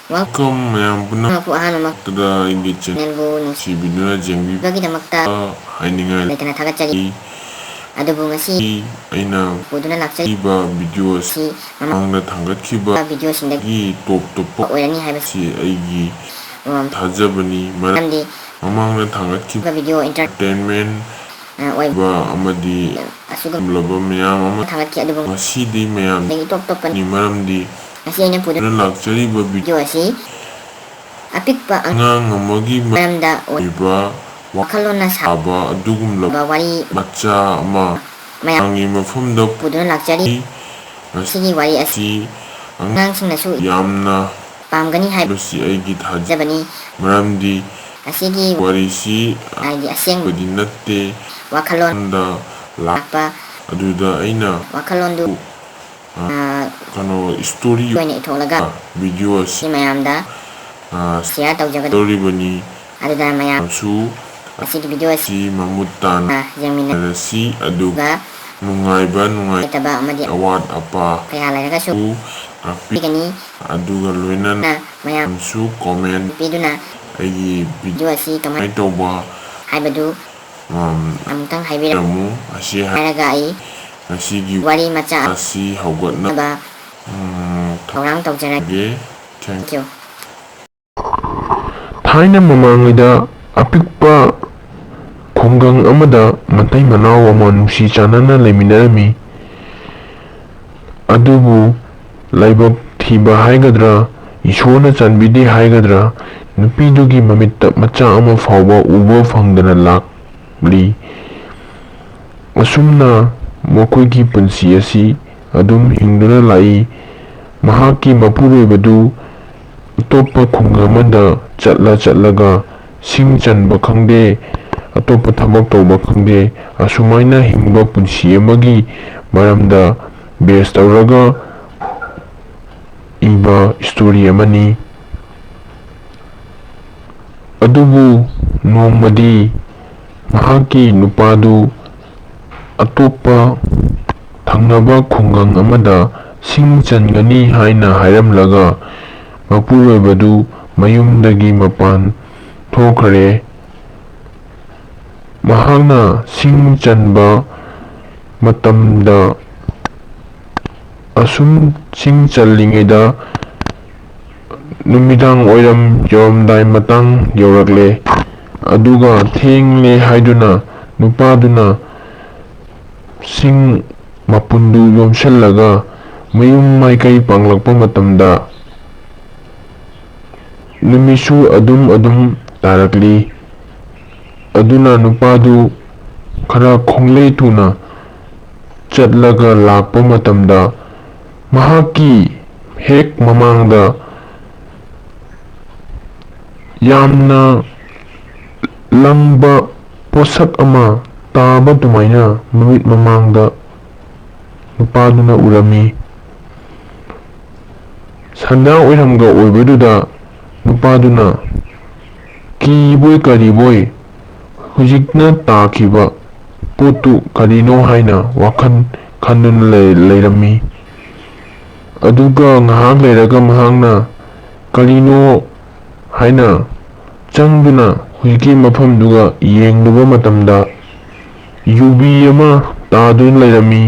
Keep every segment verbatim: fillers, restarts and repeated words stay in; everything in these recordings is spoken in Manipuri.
Welcome ꯃꯌꯥꯝ ꯄꯨꯝꯅꯃꯛꯄꯨ ꯑꯍꯥꯟꯕꯃꯛꯇꯗ ꯑꯩꯒꯤ channelꯕꯨ ꯅꯨꯡꯁꯤꯕꯤꯗꯨꯅ ꯌꯦꯡꯕꯤꯕꯒꯤꯗꯃꯛꯇ ꯍꯥꯏꯅꯤꯡꯉꯥꯏ ꯂꯩꯇꯅ ꯊꯥꯒꯠꯆꯔꯤ꯫ ꯑꯗꯨꯕꯨ ꯉꯁꯤ ꯑꯩꯅ ꯄꯨꯗꯨꯅ ꯂꯥꯛꯆꯔꯤꯕ video ꯑꯁꯤ ꯃꯃꯥꯡꯗ ꯊꯥꯡꯒꯠꯈꯤꯕ videoꯁꯤꯡꯗꯒꯤ top ꯇꯣꯞꯄ ꯑꯣꯏꯔꯅꯤ ꯍꯥꯏꯕꯁꯤ ꯑꯩꯒꯤ ꯊꯥꯖꯕꯅꯤ꯫ ꯃꯔꯝꯗꯤ ꯃꯃꯥꯡꯗ ꯊꯥꯡꯒꯠꯈꯤꯕ video entertainment ꯑꯣꯏꯕ ꯑꯃꯗꯤ ꯑꯁꯤꯒꯨꯝꯂꯕ ꯃꯌꯥꯝ ꯑꯃ ꯊꯥꯡꯒꯠꯈꯤ꯫ ꯑꯗꯨꯕꯨ ꯉꯁꯤꯗꯤ ꯃꯌꯥꯝꯗꯒꯤ ꯏꯇꯣꯞ ꯇꯣꯞꯄꯅꯤ꯫ ꯃꯔꯝꯗꯤ ꯉꯁꯤ ꯑꯩꯅ ꯄꯨꯗꯨꯅ ꯂꯥꯛꯆꯔꯤꯕ video ꯑꯁꯤ ꯑꯄꯤꯛꯄ ꯑꯉꯥꯡ ꯑꯃꯒꯤ ꯃꯔꯝꯗ ꯑꯣꯏꯕ ꯋꯥꯈꯜꯂꯣꯟꯅ ꯁꯥꯕ ꯑꯗꯨꯒꯨꯝꯂꯕ ꯋꯥꯔꯤ ꯃꯆꯥ ꯑꯃ ꯃꯌꯥꯝꯒꯤ ꯃꯐꯝꯗ ꯄꯨꯗꯨꯅ ꯂꯥꯛꯆꯔꯤ꯫ ꯃꯁꯤꯒꯤ ꯋꯥꯔꯤ ꯑꯁꯤ ꯑꯉꯥꯡꯁꯤꯡꯅꯁꯨ ꯌꯥꯝꯅ ꯄꯥꯝꯒꯅꯤ ꯍꯥꯏꯕꯁꯤ ꯑꯩꯒꯤ ꯊꯥꯖꯕꯅꯤ꯫ ꯃꯔꯝꯗꯤ ꯑꯁꯤꯒꯤ ꯋꯥꯔꯤꯁꯤ ꯍꯥꯏꯗꯤ ꯑꯁꯦꯡꯕꯗꯤ ꯅꯠꯇꯦ꯫ ꯋꯥꯈꯜꯂꯣꯟꯗ ꯂꯥꯛꯄ ꯑꯗꯨꯗ ꯑꯩꯅ ꯋꯥꯈꯜꯂꯣꯟꯗꯨ ꯀꯩꯅꯣ story ꯑꯣꯏꯅ ꯏꯊꯣꯛꯂꯒ video ꯑꯁꯤ ꯃꯌꯥꯝꯗ share ꯇꯧꯖꯒꯗꯧꯔꯤꯕꯅꯤ꯫ ꯑꯗꯨꯅ ꯃꯌꯥꯝꯁꯨ ꯑꯁꯤꯒꯤ video ꯑꯁꯤ ꯃꯃꯨꯠ ꯇꯥꯅ ꯌꯦꯡꯃꯤꯟꯅꯔꯁꯤ꯫ ꯑꯗꯨꯒ ꯅꯨꯡꯉꯥꯏꯕ ꯅꯨꯡꯉꯥꯏꯇꯕ ꯑꯃꯗꯤ ꯑꯋꯥꯠ ꯑꯄꯥ ꯀꯌꯥ ꯂꯩꯔꯒꯁꯨ ꯇꯥꯛꯄꯤꯒꯅꯤ꯫ ꯑꯗꯨꯒ ꯂꯣꯏꯅꯅ ꯃꯌꯥꯝꯁꯨ comment ꯄꯤꯗꯨꯅ ꯑꯩꯒꯤ video ꯑꯁꯤ ꯀꯃꯥꯏꯅ ꯇꯧꯕ ꯍꯥꯏꯕꯗꯨ ꯑꯃꯨꯛꯇꯪ ꯍꯥꯏꯕꯤꯔꯝꯃꯨ꯫ ꯑꯁꯤ ꯍꯥꯏꯔꯒ ꯑꯩ ꯉꯁꯤꯒꯤ ꯋꯥꯔꯤ ꯃꯆꯥ ꯑꯁꯤ ꯍꯧꯒꯠꯅꯕ ꯊꯧꯔꯥꯡ ꯇꯧꯖꯔꯒꯦ꯫ Thank you꯫ ꯊꯥꯏꯅ ꯃꯃꯥꯡꯉꯩꯗ ꯑꯄꯤꯛꯄ ꯈꯨꯡꯒꯪ ꯑꯃꯗ ꯃꯇꯩ ꯃꯅꯥꯎ ꯑꯃ ꯅꯨꯡꯁꯤ ꯆꯥꯟꯅꯅ ꯂꯩꯃꯤꯟꯅꯔꯝꯃꯤ꯫ ꯑꯗꯨꯕꯨ ꯂꯥꯏꯕꯛ ꯊꯤꯕ ꯍꯥꯏꯒꯗ꯭ꯔꯥ, ꯏꯁꯣꯔꯅ ꯆꯥꯟꯕꯤꯗꯦ ꯍꯥꯏꯒꯗ꯭ꯔꯥ, ꯅꯨꯄꯤꯗꯨꯒꯤ ꯃꯃꯤꯠꯇ ꯃꯆꯥ ꯑꯃ ꯐꯥꯎꯕ ꯎꯕ ꯐꯪꯗꯅ ꯂꯥꯛꯂꯤ꯫ ꯑꯁꯨꯝꯅ ꯃꯈꯣꯏꯒꯤ ꯄꯨꯟꯁꯤ ꯑꯁꯤ ꯑꯗꯨꯝ ꯍꯤꯡꯗꯨꯅ ꯂꯥꯛꯏ꯫ ꯃꯍꯥꯛꯀꯤ ꯃꯄꯨꯔꯣꯏꯕꯗꯨ ꯑꯇꯣꯞꯄ ꯈꯨꯡꯒꯪ ꯑꯃꯗ ꯆꯠꯂ ꯆꯠꯂꯒ ꯁꯤꯡ ꯆꯟꯕ ꯈꯪꯗꯦ, ꯑꯇꯣꯞꯄ ꯊꯕꯛ ꯇꯧꯕ ꯈꯪꯗꯦ, ꯑꯁꯨꯃꯥꯏꯅ ꯍꯤꯡꯕ ꯄꯨꯟꯁꯤ ꯑꯃꯒꯤ ꯃꯔꯝꯗ base ꯇꯧꯔꯒ ꯏꯕ story ꯑꯃꯅꯤ꯫ ꯑꯗꯨꯕꯨ ꯅꯣꯡꯃꯗꯤ ꯃꯍꯥꯛꯀꯤ ꯅꯨꯄꯥꯗꯨ ꯑꯇꯣꯞꯄ ꯊꯪꯅꯕ ꯈꯨꯡꯒꯪ ꯑꯃꯗ ꯁꯤꯡ ꯆꯟꯒꯅꯤ ꯍꯥꯏꯅ ꯍꯥꯏꯔꯝꯂꯒ ꯃꯄꯨꯔꯣꯏꯕꯗꯨ ꯃꯌꯨꯝꯗꯒꯤ ꯃꯄꯥꯟ ꯊꯣꯛꯈ꯭ꯔꯦ꯫ ꯃꯍꯥꯛꯅ ꯁꯤꯡ ꯆꯟꯕ ꯃꯇꯝꯗ, ꯑꯁꯨꯝ ꯁꯤꯡ ꯆꯜꯂꯤꯉꯩꯗ ꯅꯨꯃꯤꯗꯥꯡ ꯋꯥꯏꯔꯝ ꯌꯧꯔꯝꯗꯥꯏ ꯃꯇꯥꯡ ꯌꯧꯔꯛꯂꯦ꯫ ꯑꯗꯨꯒ ꯊꯦꯡꯂꯦ ꯍꯥꯏꯗꯨꯅ ꯅꯨꯄꯥꯗꯨꯅ ꯁꯤꯡ ꯃꯄꯨꯟꯗꯨ ꯌꯣꯝꯁꯤꯜꯂꯒ ꯃꯌꯨꯝ ꯃꯥꯏꯀꯩ ꯄꯥꯡꯂꯛꯄ ꯃꯇꯝꯗ, ꯅꯨꯃꯤꯠꯁꯨ ꯑꯗꯨꯝ ꯑꯗꯨꯝ ꯇꯥꯔꯛꯂꯤ꯫ ꯑꯗꯨꯅ ꯅꯨꯄꯥꯗꯨ ꯈꯔ ꯈꯣꯡꯂꯩ ꯊꯨꯅ ꯆꯠꯂꯒ ꯂꯥꯛꯄ ꯃꯇꯝꯗ, ꯃꯍꯥꯛꯀꯤ ꯍꯦꯛ ꯃꯃꯥꯡꯗ ꯌꯥꯝꯅ ꯂꯪꯕ ꯄꯣꯠꯁꯛ ꯑꯃ ꯇꯥꯕ ꯑꯗꯨꯃꯥꯏꯅ ꯃꯃꯤꯠ ꯃꯃꯥꯡꯗ ꯅꯨꯄꯥꯗꯨꯅ ꯎꯔꯝꯃꯤ꯫ ꯁꯟꯗꯥ ꯑꯣꯏꯔꯝꯒ ꯑꯣꯏꯕꯗꯨꯗ ꯅꯨꯄꯥꯗꯨꯅ ꯀꯤꯕꯣꯏ ꯀꯔꯤꯕꯣꯏ ꯍꯧꯖꯤꯛꯅ ꯇꯥꯈꯤꯕ ꯄꯣꯠꯇꯨ ꯀꯔꯤꯅꯣ ꯍꯥꯏꯅ ꯋꯥꯈꯜ ꯈꯟꯗꯨꯅ ꯂꯩ-, ꯂꯩꯔꯝꯃꯤ꯫ ꯑꯗꯨꯒ ꯉꯥꯏꯍꯥꯛ ꯂꯩꯔꯒ ꯃꯍꯥꯛꯅ ꯀꯔꯤꯅꯣ ꯍꯥꯏꯅ ꯆꯪꯗꯨꯅ ꯍꯧꯖꯤꯛꯀꯤ ꯃꯐꯝꯗꯨꯒ ꯌꯦꯡꯂꯨꯕ ꯃꯇꯝꯗ ꯌꯨꯕꯤ ꯑꯃ ꯇꯥꯗꯨꯅ ꯂꯩꯔꯝꯃꯤ꯫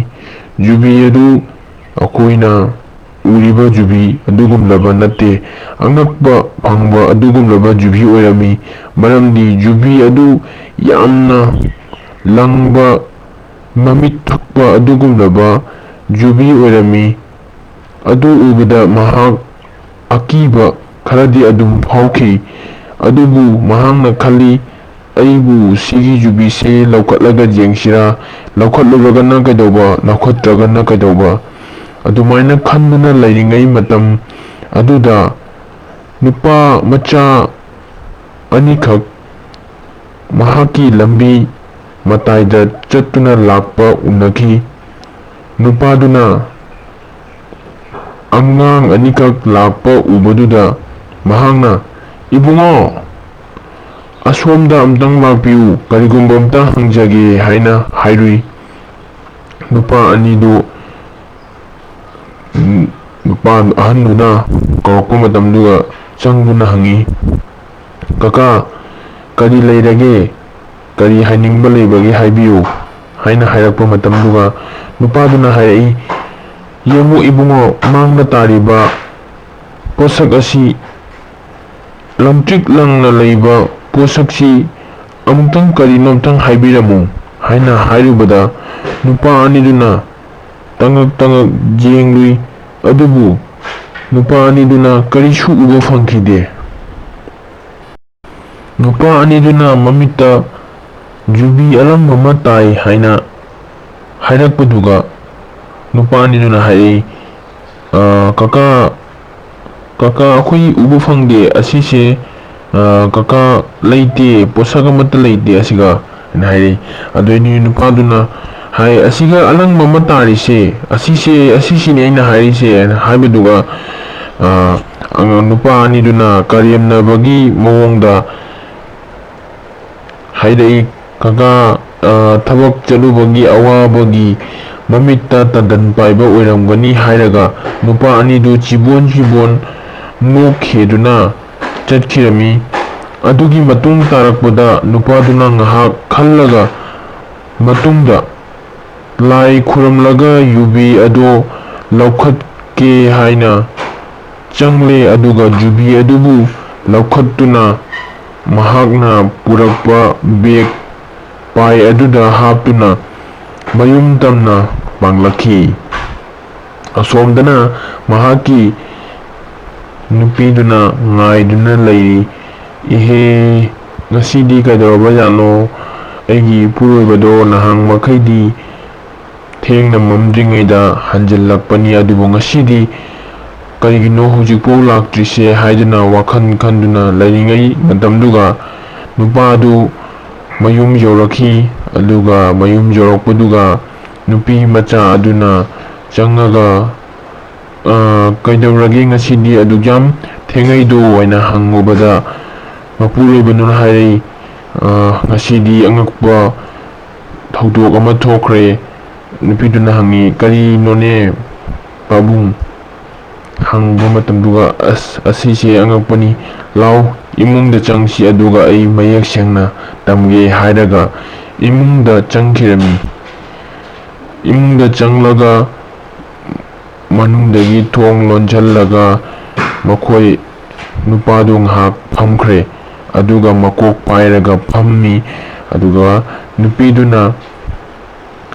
ꯌꯨꯕꯤ ꯑꯗꯨ ꯑꯩꯈꯣꯏꯅ ꯎꯔꯤꯕ ꯌꯨꯕꯤ ꯑꯗꯨꯒꯨꯝꯂꯕ ꯅꯠꯇꯦ, ꯑꯉꯛꯄ ꯐꯪꯕ ꯑꯗꯨꯒꯨꯝꯂꯕ ꯌꯨꯕꯤ ꯑꯣꯏꯔꯝꯃꯤ꯫ ꯃꯔꯝꯗꯤ ꯌꯨꯕꯤ ꯑꯗꯨ ꯌꯥꯝꯅ ꯂꯪꯕ, ꯃꯃꯤꯠ ꯊꯛꯄ ꯑꯗꯨꯒꯨꯝꯂꯕ ꯌꯨꯕꯤ ꯑꯣꯏꯔꯝꯃꯤ꯫ ꯑꯗꯨ ꯎꯕꯗ ꯃꯍꯥꯛ ꯑꯀꯤꯕ ꯈꯔꯗꯤ ꯑꯗꯨꯝ ꯐꯥꯎꯈꯤ꯫ ꯑꯗꯨꯕꯨ ꯃꯍꯥꯛꯅ ꯈꯜꯂꯤ, "ꯑꯩꯕꯨ ꯁꯤꯒꯤ ꯌꯨꯕꯤꯁꯦ ꯂꯧꯈꯠꯂꯒ ꯌꯦꯡꯁꯤꯔꯥ? ꯂꯧꯈꯠꯂꯨꯔꯒꯅ ꯀꯩꯗꯧꯕ? ꯂꯧꯈꯠꯇ꯭ꯔꯒꯅ ꯀꯩꯗꯧꯕ?" ꯑꯗꯨꯃꯥꯏꯅ ꯈꯟꯗꯨꯅ ꯂꯩꯔꯤꯉꯩ ꯃꯇꯝ ꯑꯗꯨꯗ ꯅꯨꯄꯥ ꯃꯆꯥ ꯑꯅꯤꯈꯛ ꯃꯍꯥꯛꯀꯤ ꯂꯝꯕꯤ ꯃꯇꯥꯏꯗ ꯆꯠꯇꯨꯅ ꯂꯥꯛꯄ ꯎꯅꯈꯤ꯫ ꯅꯨꯄꯥꯗꯨꯅ ꯑꯉꯥꯡ ꯑꯅꯤꯈꯛ ꯂꯥꯛꯄ ꯎꯕꯗꯨꯗ ꯃꯍꯥꯛꯅ, "ꯏꯕꯨꯡꯉꯣ, ꯑꯁꯣꯝꯗ ꯑꯝꯇꯪ ꯂꯥꯛꯄꯤꯌꯨ, ꯀꯔꯤꯒꯨꯝꯕ ꯑꯝꯇ ꯍꯪꯖꯒꯦ" ꯍꯥꯏꯅ ꯍꯥꯏꯔꯨꯏ꯫ ꯅꯨꯄꯥ ꯑꯅꯤꯗꯨ, ꯎꯝ, ꯅꯨꯄꯥ ꯑꯍꯟꯗꯨꯅ ꯌꯧꯔꯛꯄ ꯃꯇꯝꯗꯨꯒ ꯆꯪꯗꯨꯅ ꯍꯪꯉꯤ, "ꯀꯀꯥ, ꯀꯔꯤ ꯂꯩꯔꯒꯦ? ꯀꯔꯤ ꯍꯥꯏꯅꯤꯡꯕ ꯂꯩꯕꯒꯦ ꯍꯥꯏꯕꯤꯌꯨ" ꯍꯥꯏꯅ ꯍꯥꯏꯔꯛꯄ ꯃꯇꯝꯗꯨꯒ ꯅꯨꯄꯥꯗꯨꯅ ꯍꯥꯏꯔꯛꯏ, "ꯌꯦꯡꯉꯨ ꯏꯕꯨꯡꯉꯣ, ꯃꯥꯡꯗ ꯇꯥꯔꯤꯕ ꯄꯣꯠꯁꯛ ꯑꯁꯤ ꯂꯪꯇ꯭ꯔꯤꯛ ꯂꯪꯅ ꯂꯩꯕ ꯄꯣꯠꯁꯛꯁꯤ ꯑꯃꯨꯛꯇꯪ ꯀꯔꯤꯅꯣ ꯑꯝꯇꯪ ꯍꯥꯏꯕꯤꯔꯝꯃꯨ" ꯍꯥꯏꯅ ꯍꯥꯏꯔꯨꯕꯗ ꯅꯨꯄꯥ ꯑꯅꯤꯗꯨꯅ ꯇꯉꯛ ꯇꯉꯛ ꯌꯦꯡꯂꯨꯏ꯫ ꯑꯗꯨꯕꯨ ꯅꯨꯄꯥ ꯑꯅꯤꯗꯨꯅ ꯀꯔꯤꯁꯨ ꯎꯕ ꯐꯪꯈꯤꯗꯦ꯫ ꯅꯨꯄꯥ ꯑꯅꯤꯗꯨꯅ ꯃꯃꯤꯠꯇ ꯌꯨꯕꯤ ꯑꯂꯪꯕ ꯑꯃ ꯇꯥꯏ ꯍꯥꯏꯅ ꯍꯥꯏꯔꯛꯄꯗꯨꯒ ꯅꯨꯄꯥ ꯑꯅꯤꯗꯨꯅ ꯍꯥꯏꯔꯛꯏ, "ꯑ, ꯀꯀꯥ, ꯀꯀꯥ, ꯑꯩꯈꯣꯏ ꯎꯕ ꯐꯪꯗꯦ꯫ ꯑꯁꯤꯁꯦ, ꯑ, ꯀꯀꯥ, ꯂꯩꯇꯦ, ꯄꯣꯠꯁꯛ ꯑꯃꯠꯇ ꯂꯩꯇꯦ ꯑꯁꯤꯒ" ꯍꯥꯏꯅ ꯍꯥꯏꯔꯛꯏ꯫ ꯑꯗꯨꯗꯩ ꯅꯨꯄꯥꯗꯨꯅ ꯍꯥꯏ, "ꯑꯁꯤꯒ ꯑꯂꯪꯕ ꯑꯃ ꯇꯥꯔꯤꯁꯦ, ꯑꯁꯤꯁꯦ, ꯑꯁꯤꯁꯤꯅꯦ ꯑꯩꯅ ꯍꯥꯏꯔꯤꯁꯦ" ꯍꯥꯏꯅ ꯍꯥꯏꯕꯗꯨꯒ, ꯑ, ꯑꯉꯥꯡ ꯅꯨꯄꯥ ꯑꯅꯤꯗꯨꯅ ꯀꯔꯦꯝꯅꯕꯒꯤ ꯃꯑꯣꯡꯗ ꯍꯥꯏꯔꯛꯏ, "ꯀꯀꯥ, ꯑ, ꯊꯕꯛ ꯆꯠꯂꯨꯕꯒꯤ ꯑꯋꯥꯕꯒꯤ ꯃꯃꯤꯠꯇ ꯇꯟꯗꯟ ꯄꯥꯏꯕ ꯑꯣꯏꯔꯝꯒꯅꯤ" ꯍꯥꯏꯔꯒ ꯅꯨꯄꯥ ꯑꯅꯤꯗꯨ ꯆꯤꯕꯣꯟ ꯆꯤꯕꯣꯟ ꯅꯣꯛꯈꯤꯗꯨꯅ ꯆꯠꯈꯤꯔꯝꯃꯤ꯫ ꯑꯗꯨꯒꯤ ꯃꯇꯨꯡ ꯇꯥꯔꯛꯄꯗ ꯅꯨꯄꯥꯗꯨꯅ ꯉꯥꯏꯍꯥꯛ ꯈꯜꯂꯒ ꯃꯇꯨꯡꯗ ꯂꯥꯏ ꯈꯨꯔꯨꯝꯂꯒ ꯌꯨꯕꯤ ꯑꯗꯨ ꯂꯧꯈꯠꯀꯦ ꯍꯥꯏꯅ ꯆꯪꯂꯦ, ꯑꯗꯨꯒ ꯌꯨꯕꯤ ꯑꯗꯨꯕꯨ ꯂꯧꯈꯠꯇꯨꯅ ꯃꯍꯥꯛꯅ ꯄꯨꯔꯛꯄ ꯕꯦꯒ ꯄꯥꯏ ꯑꯗꯨꯗ ꯍꯥꯞꯇꯨꯅ ꯃꯌꯨꯝ ꯇꯝꯅ ꯄꯥꯡꯂꯛꯈꯤ꯫ ꯑꯁꯣꯝꯗꯅ ꯃꯍꯥꯛꯀꯤ ꯅꯨꯄꯤꯗꯨꯅ ꯉꯥꯏꯗꯨꯅ ꯂꯩꯔꯤ꯫ "ꯏꯍꯦ, ꯉꯁꯤꯗꯤ ꯀꯩꯗꯧꯔꯕꯖꯥꯠꯅꯣ? ꯑꯩꯒꯤ ꯏꯄꯨꯔꯣꯏꯕꯗꯣ ꯅꯍꯥꯟ ꯃꯈꯩꯗꯤ ꯊꯦꯡꯅ ꯃꯝꯗ꯭ꯔꯤꯉꯩꯗ ꯍꯟꯖꯤꯜꯂꯛꯄꯅꯤ, ꯑꯗꯨꯕꯨ ꯉꯁꯤꯗꯤ ꯀꯔꯤꯒꯤꯅꯣ ꯍꯧꯖꯤꯛꯐꯥꯎ ꯂꯥꯛꯇ꯭ꯔꯤꯁꯦ?" ꯍꯥꯏꯗꯨꯅ ꯋꯥꯈꯜ ꯈꯟꯗꯨꯅ ꯂꯩꯔꯤꯉꯩ ꯃꯇꯝꯗꯨꯒ ꯅꯨꯄꯥꯗꯨ ꯃꯌꯨꯝ ꯌꯧꯔꯛꯈꯤ꯫ ꯑꯗꯨꯒ ꯃꯌꯨꯝ ꯌꯧꯔꯛꯄꯗꯨꯒ ꯅꯨꯄꯤ ꯃꯆꯥ ꯑꯗꯨꯅ ꯆꯪꯉꯒ, "ꯑ, ꯀꯩꯗꯧꯔꯒꯦ ꯉꯁꯤꯗꯤ ꯑꯗꯨꯛ ꯌꯥꯝ ꯊꯦꯡꯉꯩꯗꯣ?" ꯍꯥꯏꯅ ꯍꯪꯉꯨꯕꯗ ꯃꯄꯨꯔꯣꯏꯕꯗꯨꯅ ꯍꯥꯏꯔꯛꯏ, "ꯑ, ꯉꯁꯤꯗꯤ ꯑꯉꯛꯄ ꯊꯧꯗꯣꯛ ꯑꯃ ꯊꯣꯛꯈ꯭ꯔꯦ꯫" ꯅꯨꯄꯤꯗꯨꯅ ꯍꯪꯉꯤ, "ꯀꯔꯤꯅꯣꯅꯦ ꯄꯥꯕꯨꯡ?" ꯍꯪꯕ ꯃꯇꯝꯗꯨꯒ, "ꯑꯁ, ꯑꯁꯤꯁꯦ ꯑꯉꯛꯄꯅꯤ꯫ ꯂꯥꯎ, ꯏꯃꯨꯡꯗ ꯆꯪꯁꯤ, ꯑꯗꯨꯒ ꯑꯩ ꯃꯌꯦꯛ ꯁꯦꯡꯅ ꯇꯝꯒꯦ" ꯍꯥꯏꯔꯒ ꯏꯃꯨꯡꯗ ꯆꯪꯈꯤꯔꯝꯃꯤ꯫ ꯏꯃꯨꯡꯗ ꯆꯪꯂꯒ ꯃꯅꯨꯡꯗꯒꯤ ꯊꯣꯡ ꯂꯣꯟꯁꯤꯜꯂꯒ ꯃꯈꯣꯏ, ꯅꯨꯄꯥꯗꯨ ꯉꯥꯏꯍꯥꯛ ꯐꯝꯈ꯭ꯔꯦ꯫ ꯑꯗꯨꯒ ꯃꯀꯣꯛ ꯄꯥꯏꯔꯒ ꯐꯝꯃꯤ꯫ ꯑꯗꯨꯒ ꯅꯨꯄꯤꯗꯨꯅ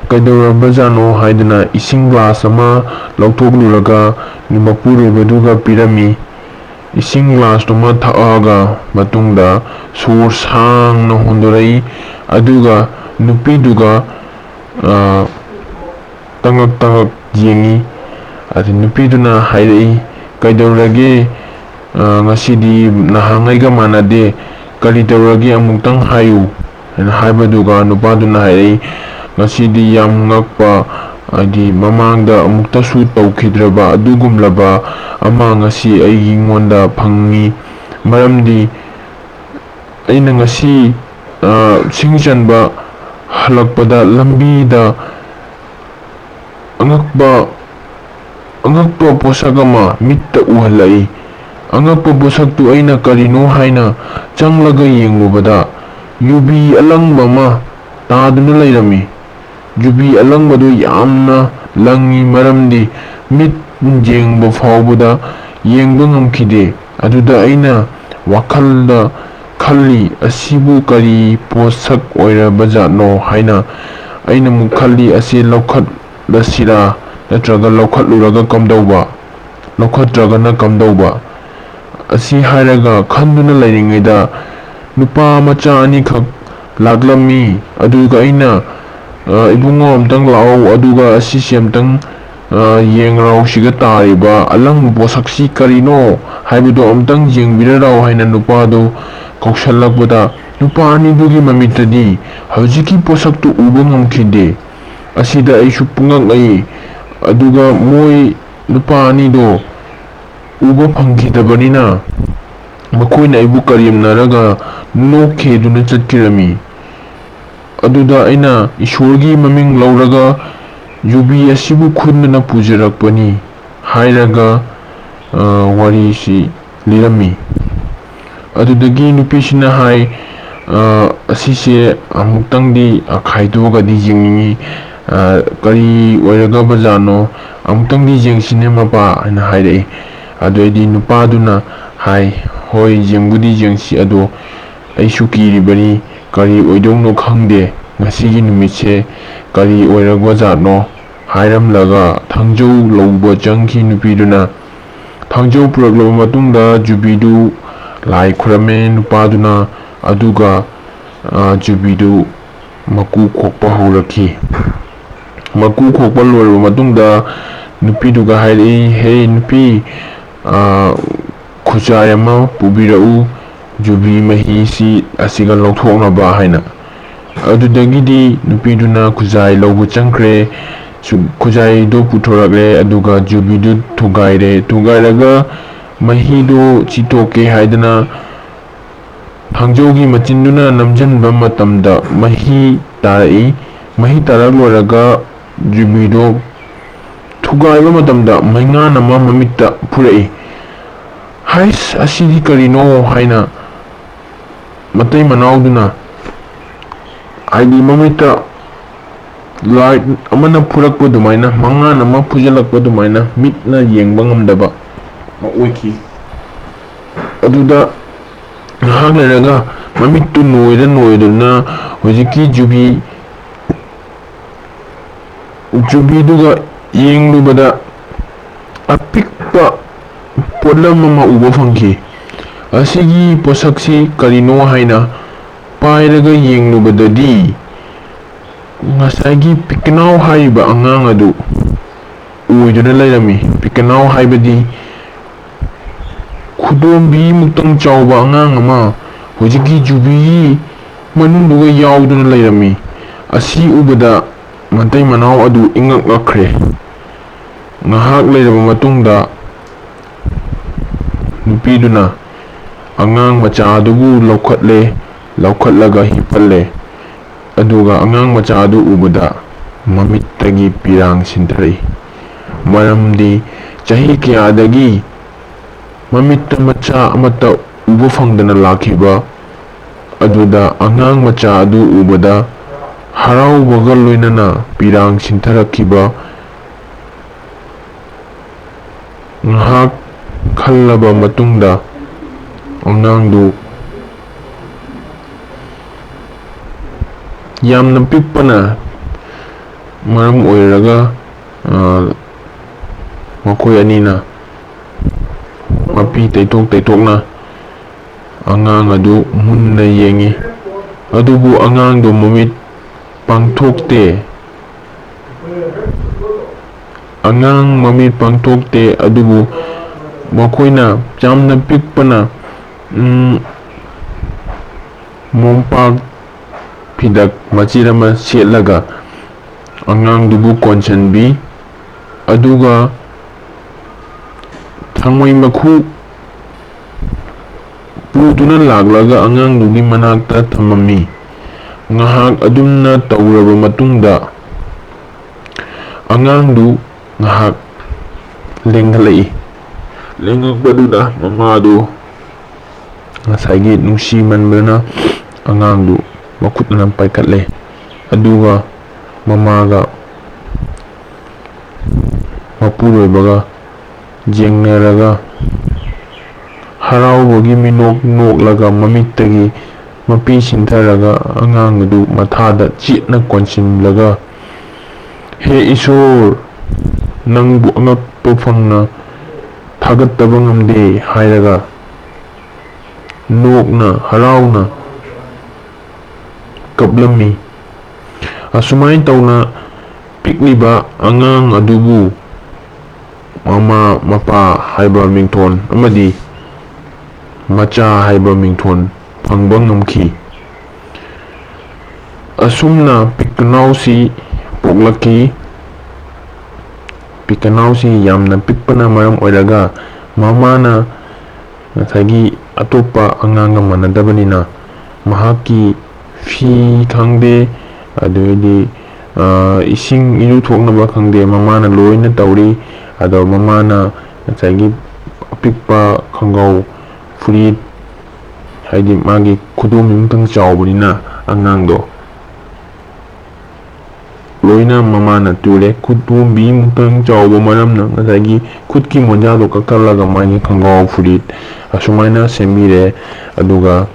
ꯀꯩꯗꯧꯔꯕꯖꯥꯠꯅꯣ ꯍꯥꯏꯗꯨꯅ ꯏꯁꯤꯡ ꯒ꯭ꯂꯥꯁ ꯑꯃ ꯂꯧꯊꯣꯛꯂꯨꯔꯒ ꯃꯄꯨꯔꯣꯏꯕꯗꯨꯒ ꯄꯤꯔꯝꯃꯤ꯫ ꯏꯁꯤꯡ ꯒ꯭ꯂꯥꯁꯇꯨꯃ ꯊꯛꯑꯒ ꯃꯇꯨꯡꯗ ꯁꯣꯔ ꯁꯥꯡꯅ ꯍꯣꯟꯗꯣꯔꯛꯏ꯫ ꯑꯗꯨꯒ ꯅꯨꯄꯤꯗꯨꯒ, ꯑ, ꯇꯉꯛ ꯇꯉꯛ ꯌꯦꯡꯉꯤ꯫ ꯑꯗꯨ ꯅꯨꯄꯤꯗꯨꯅ ꯍꯥꯏꯔꯛꯏ, "ꯀꯩꯗꯧꯔꯒꯦ? ꯑ, ꯉꯁꯤꯗꯤ ꯅꯍꯥꯟꯉꯩꯒ ꯃꯥꯟꯅꯗꯦ꯫ ꯀꯔꯤ ꯇꯧꯔꯒꯦ? ꯑꯃꯨꯛꯇꯪ ꯍꯥꯏꯌꯨ" ꯍꯥꯏꯅ ꯍꯥꯏꯕꯗꯨꯒ ꯅꯨꯄꯥꯗꯨꯅ ꯍꯥꯏꯔꯛꯏ, "ꯉꯁꯤꯗꯤ ꯌꯥꯝ ꯉꯛꯄ, ꯍꯥꯏꯗꯤ ꯃꯃꯥꯡꯗ ꯑꯃꯨꯛꯇꯁꯨ ꯇꯧꯈꯤꯗ꯭ꯔꯕ ꯑꯗꯨꯒꯨꯝꯂꯕ ꯑꯃ ꯉꯁꯤ ꯑꯩꯉꯣꯟꯗ ꯐꯪꯉꯤ꯫ ꯃꯔꯝꯗꯤ ꯑꯩꯅ ꯉꯁꯤ, ꯑ, ꯁꯤꯡ ꯆꯟꯕ ꯍꯜꯂꯛꯄꯗ ꯂꯝꯕꯤꯗ ꯑꯉꯛꯄ, ꯑꯉꯛꯄ ꯄꯣꯠꯁꯛ ꯑꯃ ꯃꯤꯠꯇ ꯎꯍꯜꯂꯛꯏ꯫ ꯑꯉꯛꯄ ꯄꯣꯠꯁꯛꯇꯨ ꯑꯩꯅ ꯀꯔꯤꯅꯣ ꯍꯥꯏꯅ ꯆꯪꯂꯒ ꯌꯦꯡꯂꯨꯕꯗ ꯌꯨꯕꯤ ꯑꯂꯪꯕ ꯑꯃ ꯇꯥꯗꯨꯅ ꯂꯩꯔꯝꯃꯤ꯫ ꯌꯨꯕꯤ ꯑꯂꯪꯕꯗꯨ ꯌꯥꯝꯅ ꯂꯪꯉꯤ, ꯃꯔꯝꯗꯤ ꯃꯤꯠ ꯌꯦꯡꯕ ꯐꯥꯎꯕꯗ ꯌꯦꯡꯕ ꯉꯝꯈꯤꯗꯦ꯫ ꯑꯗꯨꯗ ꯑꯩꯅ ꯋꯥꯈꯜꯗ ꯈꯜꯂꯤ, "ꯑꯁꯤꯕꯨ ꯀꯔꯤ ꯄꯣꯠꯁꯛ ꯑꯣꯏꯔꯕꯖꯥꯠꯅꯣ?" ꯍꯥꯏꯅ ꯑꯩꯅ ꯑꯃꯨꯛ ꯈꯜꯂꯤ, "ꯑꯁꯤ ꯂꯧꯈꯠꯂꯁꯤꯔꯥ? ꯅꯠꯇ꯭ꯔꯒ ꯂꯧꯈꯠꯂꯨꯔꯒ ꯀꯝꯗꯧꯕ? ꯂꯧꯈꯠꯇ꯭ꯔꯒꯅ ꯀꯝꯗꯧꯕ?" ꯑꯁꯤ ꯍꯥꯏꯔꯒ ꯈꯟꯗꯨꯅ ꯂꯩꯔꯤꯉꯩꯗ ꯅꯨꯄꯥ ꯃꯆꯥ ꯑꯅꯤꯈꯛ ꯂꯥꯛꯂꯝꯃꯤ꯫ ꯑꯗꯨꯒ ꯑꯩꯅ, "ꯑ, ꯏꯕꯨꯡꯉꯣ, ꯑꯝꯇꯪ ꯂꯥꯛꯑꯣ, ꯑꯗꯨꯒ ꯑꯁꯤꯁꯦ ꯑꯝꯇꯪ, ꯑ, ꯌꯦꯡꯔꯥꯎꯁꯤꯒ ꯇꯥꯔꯤꯕ ꯑꯂꯪꯕ ꯄꯣꯠꯁꯛꯁꯤ ꯀꯔꯤꯅꯣ ꯍꯥꯏꯕꯗꯣ ꯑꯝꯇꯪ ꯌꯦꯡꯕꯤꯔꯔꯥꯎ" ꯍꯥꯏꯅ ꯅꯨꯄꯥꯗꯨ ꯀꯧꯁꯜꯂꯛꯄꯗ, ꯅꯨꯄꯥ ꯑꯅꯤꯗꯨꯒꯤ ꯃꯃꯤꯠꯇꯗꯤ ꯍꯧꯖꯤꯛꯀꯤ ꯄꯣꯠꯁꯛꯇꯨ ꯎꯕ ꯉꯝꯈꯤꯗꯦ꯫ ꯑꯁꯤꯗ ꯑꯩꯁꯨ ꯄꯨꯡꯉꯛ ꯉꯛꯏ꯫ ꯑꯗꯨꯒ ꯃꯣꯏ ꯅꯨꯄꯥ ꯑꯅꯤꯗꯣ ꯎꯕ ꯐꯪꯈꯤꯗꯕꯅꯤꯅ ꯃꯈꯣꯏꯅ ꯑꯩꯕꯨ ꯀꯔꯦꯝꯅꯔꯒ ꯅꯣꯛꯈꯤꯗꯨꯅ ꯆꯠꯈꯤꯔꯝꯃꯤ꯫ ꯑꯗꯨꯗ ꯑꯩꯅ ꯏꯁꯣꯔꯒꯤ ꯃꯃꯤꯡ ꯂꯧꯔꯒ ꯌꯨꯕꯤ ꯑꯁꯤꯕꯨ ꯈꯨꯟꯗꯨꯅ ꯄꯨꯖꯔꯛꯄꯅꯤ ꯍꯥꯏꯔꯒ ꯋꯥꯔꯤꯁꯤ ꯂꯤꯔꯝꯃꯤ꯫ ꯑꯗꯨꯗꯒꯤ ꯅꯨꯄꯤꯁꯤꯅ ꯍꯥꯏ, "ꯑꯁꯤꯁꯦ ꯑꯃꯨꯛꯇꯪꯗꯤ ꯈꯥꯏꯗꯣꯛꯑꯒꯗꯤ ꯌꯦꯡꯅꯤꯡꯉꯤ꯫ ꯀꯔꯤ ꯑꯣꯏꯔꯒ ꯕꯖꯥꯔꯅꯣ? ꯑꯃꯨꯛꯇꯪꯗꯤ ꯌꯦꯡꯁꯤꯅꯦ ꯃꯄꯥ" ꯍꯥꯏꯅ ꯍꯥꯏꯔꯛꯏ꯫ ꯑꯗꯨꯗꯩꯗꯤ ꯅꯨꯄꯥꯗꯨꯅ ꯍꯥꯏ, "ꯍꯣꯏ, ꯌꯦꯡꯕꯨꯗꯤ ꯌꯦꯡꯁꯤ, ꯑꯗꯣ ꯑꯩꯁꯨ ꯀꯤꯔꯤꯕꯅꯤ, ꯀꯔꯤ ꯑꯣꯏꯗꯧꯅꯣ ꯈꯪꯗꯦ꯫ ꯉꯁꯤꯒꯤ ꯅꯨꯃꯤꯠꯁꯦ ꯀꯔꯤ ꯑꯣꯏꯔꯕ ꯖꯥꯠꯅꯣ?" ꯍꯥꯏꯔꯝꯂꯒ ꯊꯥꯡꯖꯧ ꯂꯧꯕ ꯆꯪꯈꯤ ꯅꯨꯄꯤꯗꯨꯅ꯫ ꯊꯥꯡꯖꯧ ꯄꯨꯔꯛꯂꯕ ꯃꯇꯨꯡꯗ ꯌꯨꯕꯤꯗꯨ ꯂꯥꯏ ꯈꯨꯔꯝꯃꯦ ꯅꯨꯄꯥꯗꯨꯅ, ꯑꯗꯨꯒ, ꯑ, ꯌꯨꯕꯤꯗꯨ ꯃꯀꯨ ꯈꯣꯛꯄ ꯍꯧꯔꯛꯈꯤ꯫ ꯃꯀꯨ ꯈꯣꯛꯄ ꯂꯣꯏꯔꯕ ꯃꯇꯨꯡꯗ ꯅꯨꯄꯤꯗꯨꯒ ꯍꯥꯏꯔꯛꯏ, "ꯍꯦ ꯅꯨꯄꯤ, ꯑ, ꯈꯨꯖꯥꯏ ꯑꯃ ꯄꯨꯕꯤꯔꯛꯎ, ꯌꯨꯕꯤ ꯃꯍꯤꯁꯤ ꯑꯁꯤꯒ ꯂꯧꯊꯣꯛꯅꯕ" ꯍꯥꯏꯅ꯫ ꯑꯗꯨꯗꯒꯤꯗꯤ ꯅꯨꯄꯤꯗꯨꯅ ꯈꯨꯖꯥꯏ ꯂꯧꯕ ꯆꯪꯈ꯭ꯔꯦ꯫ ꯁꯨ-, ꯈꯨꯖꯥꯏꯗꯣ ꯄꯨꯊꯣꯔꯛꯂꯦ, ꯑꯗꯨꯒ ꯌꯨꯕꯤꯗꯨ ꯊꯨꯒꯥꯏꯔꯦ꯫ ꯊꯨꯒꯥꯏꯔꯒ ꯃꯍꯤꯗꯣ ꯆꯤꯊꯣꯛꯀꯦ ꯍꯥꯏꯗꯅ ꯊꯥꯡꯖꯧꯒꯤ ꯃꯆꯤꯟꯗꯨꯅ ꯅꯝꯁꯤꯟꯕ ꯃꯇꯝꯗ ꯃꯍꯤ ꯇꯥꯔꯛꯏ꯫ ꯃꯍꯤ ꯇꯥꯔꯛ ꯂꯣꯏꯔꯒ ꯌꯨꯕꯤꯗꯣ ꯊꯨꯒꯥꯏꯕ ꯃꯇꯝꯗ ꯃꯩꯉꯥꯟ ꯑꯃ ꯃꯃꯤꯠꯇ ꯐꯨꯔꯛꯏ꯫ "ꯍꯩꯁ, ꯑꯁꯤꯗꯤ ꯀꯔꯤꯅꯣ?" ꯍꯥꯏꯅ ꯃꯇꯩ ꯃꯅꯥꯎꯗꯨꯅ, ꯍꯥꯏꯗꯤ ꯃꯃꯤꯠꯇ ꯂꯥꯏꯠ ꯑꯃꯅ ꯐꯨꯔꯛꯄ ꯑꯗꯨꯃꯥꯏꯅ, ꯃꯉꯥꯟ ꯑꯃ ꯐꯨꯖꯜꯂꯛꯄ ꯑꯗꯨꯃꯥꯏꯅ ꯃꯤꯠꯅ ꯌꯦꯡꯕ ꯉꯝꯗꯕ ꯑꯃ ꯑꯣꯏꯈꯤ꯫ ꯑꯗꯨꯗ ꯉꯥꯏꯍꯥꯛ ꯂꯩꯔꯒ ꯃꯃꯤꯠꯇꯨ ꯅꯣꯏꯔ ꯅꯣꯏꯗꯨꯅ ꯍꯧꯖꯤꯛꯀꯤ ꯌꯨꯕꯤ, ꯌꯨꯕꯤꯗꯨꯒ ꯌꯦꯡꯂꯨꯕꯗ ꯑꯄꯤꯛꯄ ꯄꯣꯠꯂꯝ ꯑꯃ ꯎꯕ ꯐꯪꯈꯤ꯫ ꯑꯁꯤꯒꯤ ꯄꯣꯠꯁꯛꯁꯤ ꯀꯔꯤꯅꯣ ꯍꯥꯏꯅ ꯄꯥꯏꯔꯒ ꯌꯦꯡꯂꯨꯕꯗꯗꯤ ꯉꯁꯥꯏꯒꯤ ꯄꯤꯀꯅꯥꯎ ꯍꯥꯏꯔꯤꯕ ꯑꯉꯥꯡ ꯑꯗꯨ ꯑꯣꯏꯗꯨꯅ ꯂꯩꯔꯝꯃꯤ꯫ ꯄꯤꯀꯅꯥꯎ ꯍꯥꯏꯕꯗꯤ ꯈꯨꯗꯣꯝꯕꯤ ꯃꯨꯛꯇꯪ ꯆꯥꯎꯕ ꯑꯉꯥꯡ ꯑꯃ ꯍꯧꯖꯤꯛꯀꯤ ꯌꯨꯕꯤꯒꯤ ꯃꯅꯨꯡꯗꯨꯒ ꯌꯥꯎꯗꯨꯅ ꯂꯩꯔꯝꯃꯤ꯫ ꯑꯁꯤ ꯎꯕꯗ ꯃꯇꯩ ꯃꯅꯥꯎ ꯑꯗꯨ ꯏꯉꯛ ꯉꯛꯈ꯭ꯔꯦ꯫ ꯉꯥꯏꯍꯥꯛ ꯂꯩꯔꯕ ꯃꯇꯨꯡꯗ ꯅꯨꯄꯤꯗꯨꯅ ꯑꯉꯥꯡ ꯃꯆꯥ ꯑꯗꯨꯕꯨ ꯂꯧꯈꯠꯂꯦ, ꯂꯧꯈꯠꯂꯒ ꯍꯤꯞꯍꯜꯂꯦ꯫ ꯑꯗꯨꯒ ꯑꯉꯥꯡ ꯃꯆꯥ ꯑꯗꯨ ꯎꯕꯗ ꯃꯃꯤꯠꯇꯒꯤ ꯄꯤꯔꯥꯡ ꯁꯤꯟꯊꯔꯛꯏ꯫ ꯃꯔꯝꯗꯤ ꯆꯍꯤ ꯀꯌꯥꯗꯒꯤ ꯃꯃꯤꯠꯇ ꯃꯆꯥ ꯑꯃꯠꯇ ꯎꯕ ꯐꯪꯗꯅ ꯂꯥꯛꯈꯤꯕ ꯑꯗꯨꯗ ꯑꯉꯥꯡ ꯃꯆꯥ ꯑꯗꯨ ꯎꯕꯗ ꯍꯔꯥꯎꯕꯒ ꯂꯣꯏꯅꯅ ꯄꯤꯔꯥꯡ ꯁꯤꯟꯊꯔꯛꯈꯤꯕ꯫ ꯉꯥꯏꯍꯥꯛ ꯈꯜꯂꯕ ꯃꯇꯨꯡꯗ ꯑꯉꯥꯡꯗꯨ ꯌꯥꯝꯅ ꯄꯤꯛꯄꯅ ꯃꯔꯝ ꯑꯣꯏꯔꯒ, ꯑ, ꯃꯈꯣꯏ ꯑꯅꯤꯅ ꯃꯄꯤ ꯇꯩꯊꯣꯛ ꯇꯩꯊꯣꯛꯅ ꯑꯉꯥꯡ ꯑꯗꯨ ꯃꯨꯟꯅ ꯌꯦꯡꯉꯤ꯫ ꯑꯗꯨꯕꯨ ꯑꯉꯥꯡꯗꯨ ꯃꯃꯤꯠ ꯄꯥꯡꯊꯣꯛꯇꯦ꯫ ꯑꯉꯥꯡ ꯃꯃꯤꯠ ꯄꯥꯡꯊꯣꯛꯇꯦ, ꯑꯗꯨꯕꯨ ꯃꯈꯣꯏꯅ ꯌꯥꯝꯅ ꯄꯤꯛꯄꯅ, ꯎꯝ, ꯃꯣꯝꯄꯥꯛ ꯐꯤꯗꯛ ꯃꯆꯦꯠ ꯑꯃ ꯁꯦꯠꯂꯒ ꯑꯉꯥꯡꯗꯨꯕꯨ ꯀꯣꯟꯁꯤꯟꯕꯤ꯫ ꯑꯗꯨꯒ ꯊꯥꯡꯃꯩ ꯃꯈꯨ ꯄꯨꯗꯨꯅ ꯂꯥꯛꯂꯒ ꯑꯉꯥꯡꯗꯨꯒꯤ ꯃꯅꯥꯛꯇ ꯊꯝꯃꯝꯃꯤ꯫ ꯉꯥꯏꯍꯥꯛ ꯑꯗꯨꯝꯅ ꯇꯧꯔꯕ ꯃꯇꯨꯡꯗ ꯑꯉꯥꯡꯗꯨ ꯉꯥꯏꯍꯥꯛ ꯂꯦꯡꯈꯠꯂꯛꯏ꯫ ꯂꯦꯡꯉꯛꯄꯗꯨꯗ ꯃꯃꯥꯗꯨ ꯉꯁꯥꯏꯒꯤ ꯅꯨꯡꯁꯤꯃꯟꯕꯅ ꯑꯉꯥꯡꯗꯨ ꯃꯈꯨꯠ ꯑꯅ ꯄꯥꯏꯈꯠꯂꯦ꯫ ꯑꯗꯨꯒ ꯃꯃꯥꯒ ꯃꯄꯨꯔꯣꯏꯕꯒ ꯌꯦꯡꯅꯔꯒ ꯍꯔꯥꯎꯕꯒꯤ ꯃꯤꯅꯣꯛ ꯅꯣꯛꯂꯒ ꯃꯃꯤꯠꯇꯒꯤ ꯃꯄꯤ ꯁꯤꯟꯊꯔꯒ ꯑꯉꯥꯡ ꯑꯗꯨ ꯃꯊꯥꯗ ꯆꯦꯠꯅ ꯀꯣꯟꯁꯤꯜꯂꯒ, "ꯍꯦ ꯏꯁꯣꯔ, ꯅꯪꯕꯨ ꯑꯉꯛꯄ ꯐꯪꯅ ꯊꯥꯒꯠꯇꯕ ꯉꯝꯗꯦ" ꯍꯥꯏꯔꯒ ꯅꯣꯛꯅ ꯍꯔꯥꯎꯅ ꯀꯞꯂꯝꯃꯤ꯫ ꯑꯁꯨꯃꯥꯏꯅ ꯇꯧꯅ ꯄꯤꯛꯂꯤꯕ ꯑꯉꯥꯡ ꯑꯗꯨꯕꯨ ꯃꯃꯥ ꯃꯄꯥ ꯍꯥꯏꯕ ꯃꯤꯡꯊꯣꯟ ꯑꯃꯗꯤ ꯃꯆꯥ ꯍꯥꯏꯕ ꯃꯤꯡꯊꯣꯟ ꯐꯪꯕ ꯉꯝꯈꯤ꯫ ꯑꯁꯨꯝꯅ ꯄꯤꯛꯅꯥꯎꯁꯤ ꯄꯣꯛꯂꯛꯈꯤ꯫ ꯄꯤꯛꯅꯥꯎꯁꯤ ꯌꯥꯝꯅ ꯄꯤꯛꯄꯅ ꯃꯔꯝ ꯑꯣꯏꯔꯒ ꯃꯃꯥꯅ ꯉꯁꯥꯏꯒꯤ ꯑꯇꯣꯞꯄ ꯑꯉꯥꯡꯒ ꯃꯥꯟꯅꯗꯕꯅꯤꯅ ꯃꯍꯥꯛꯀꯤ ꯐꯤ ꯈꯪꯗꯦ, ꯑꯗꯩꯗꯤ, ꯑ, ꯏꯁꯤꯡ ꯏꯔꯨꯊꯣꯛꯅꯕ ꯈꯪꯗꯦ, ꯃꯃꯥꯅ ꯂꯣꯏꯅ ꯇꯧꯔꯤ꯫ ꯑꯗꯣ ꯃꯃꯥꯅ ꯉꯁꯥꯏꯒꯤ ꯄꯤꯛꯄ ꯈꯣꯡꯒ꯭ꯔꯥꯎ ꯐꯨꯔꯤꯠ, ꯍꯥꯏꯗꯤ ꯃꯥꯒꯤ ꯈꯨꯗꯣꯝꯕꯤꯃꯨꯛꯇꯪ ꯆꯥꯎꯕꯅꯤꯅ ꯑꯉꯥꯡꯗꯣ ꯂꯣꯏꯅ ꯃꯃꯥꯅ ꯇꯨꯔꯦ꯫ ꯈꯨꯗꯣꯝꯕꯤꯃꯨꯛꯇꯪ ꯆꯥꯎꯕ ꯃꯔꯝꯅ ꯉꯁꯥꯏꯒꯤ ꯈꯨꯠꯀꯤ ꯃꯣꯖꯥꯗꯣ ꯀꯛꯊꯠꯂꯒ ꯃꯥꯒꯤ ꯈꯣꯡꯒ꯭ꯔꯥꯎ ꯐꯨꯔꯤꯠ ꯑꯁꯨꯃꯥꯏꯅ ꯁꯦꯝꯕꯤꯔꯦ꯫ ꯑꯗꯨꯒ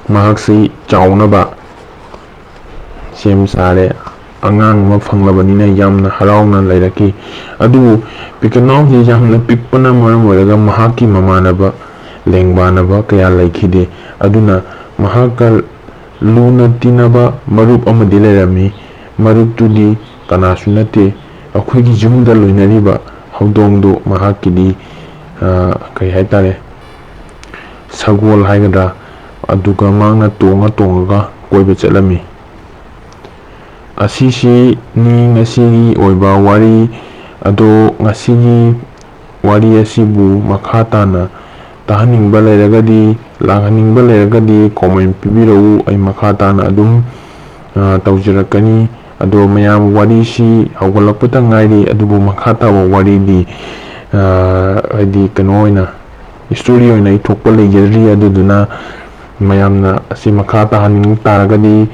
ꯃꯍꯥꯛꯁꯤ ꯆꯥꯎꯅꯕ ꯁꯦꯝ ꯁꯥꯔꯦ꯫ ꯑꯉꯥꯡ ꯑꯃ ꯐꯪꯂꯕꯅꯤꯅ ꯌꯥꯝꯅ ꯍꯔꯥꯎꯅ ꯂꯩꯔꯛꯈꯤ꯫ ꯑꯗꯨꯕꯨ ꯄꯤꯀꯅꯥꯎꯁꯤ ꯌꯥꯝꯅ ꯄꯤꯛꯄꯅ ꯃꯔꯝ ꯑꯣꯏꯔꯒ ꯃꯍꯥꯛꯀꯤ ꯃꯃꯥꯟꯅꯕ ꯂꯦꯡꯕꯥꯟꯅꯕ ꯀꯌꯥ ꯂꯩꯈꯤꯗꯦ꯫ ꯑꯗꯨꯅ ꯃꯍꯥꯛꯀ ꯂꯨꯅ ꯇꯤꯟꯅꯕ ꯃꯔꯨꯞ ꯑꯃꯗꯤ ꯂꯩꯔꯝꯃꯤ꯫ ꯃꯔꯨꯞꯇꯨꯗꯤ ꯀꯅꯥꯁꯨ ꯅꯠꯇꯦ, ꯑꯩꯈꯣꯏꯒꯤ ꯌꯨꯝꯗ ꯂꯣꯏꯅꯔꯤꯕ ꯍꯧꯗꯣꯡꯗꯨ ꯃꯍꯥꯛꯀꯤꯗꯤ, ꯑ, ꯀꯩ ꯍꯥꯏꯇꯥꯔꯦ, ꯁꯒꯣꯜ ꯍꯥꯏꯒꯗ꯭ꯔꯥ, ꯑꯗꯨꯒ ꯃꯍꯥꯛꯅ ꯇꯣꯡꯉ ꯇꯣꯡꯉꯒ ꯀꯣꯏꯕ ꯆꯠꯂꯝꯃꯤ꯫ ꯑꯁꯤꯁꯤꯅꯤ ꯉꯁꯤꯒꯤ ꯑꯣꯏꯕ ꯋꯥꯔꯤ꯫ ꯑꯗꯣ ꯉꯁꯤꯒꯤ ꯋꯥꯔꯤ ꯑꯁꯤꯕꯨ ꯃꯈꯥ ꯇꯥꯅ ꯇꯥꯍꯟꯅꯤꯡꯕ ꯂꯩꯔꯒꯗꯤ, ꯂꯥꯛꯍꯟꯅꯤꯡꯕ ꯂꯩꯔꯒꯗꯤ comment ꯄꯤꯕꯤꯔꯛꯎ꯫ ꯑꯩ ꯃꯈꯥ ꯇꯥꯅ ꯑꯗꯨꯝ, ꯑ, ꯇꯧꯖꯔꯛꯀꯅꯤ꯫ ꯑꯗꯣ ꯃꯌꯥꯝ, ꯋꯥꯔꯤꯁꯤ ꯍꯧꯒꯠꯂꯛꯄꯇ ꯉꯥꯏꯔꯤ, ꯑꯗꯨꯕꯨ ꯃꯈꯥ ꯇꯥꯕ ꯋꯥꯔꯤꯗꯤ, ꯑ, ꯍꯥꯏꯗꯤ ꯀꯩꯅꯣ ꯑꯣꯏꯅ, story ꯑꯣꯏꯅ ꯏꯊꯣꯛꯄ ꯂꯩꯖꯗ꯭ꯔꯤ꯫ ꯑꯗꯨꯗꯨꯅ ꯃꯌꯥꯝꯅ ꯑꯁꯤ ꯃꯈꯥ ꯇꯥꯍꯟꯅꯤꯡ ꯇꯥꯔꯒꯗꯤ,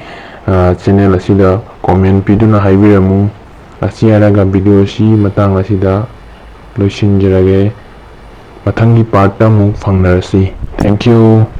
ꯑ, channel ꯑꯁꯤꯗ comment ꯄꯤꯗꯨꯅ ꯍꯥꯏꯕꯤꯔꯝꯃꯨ꯫ ꯑꯁꯤ ꯍꯥꯏꯔꯒ video ꯑꯁꯤ ꯃꯇꯥꯡ ꯑꯁꯤꯗ ꯂꯣꯏꯁꯤꯟꯖꯔꯒꯦ꯫ ꯃꯊꯪꯒꯤ part ꯑꯃꯨꯛ ꯐꯪꯅꯔꯁꯤ꯫ Thank you꯫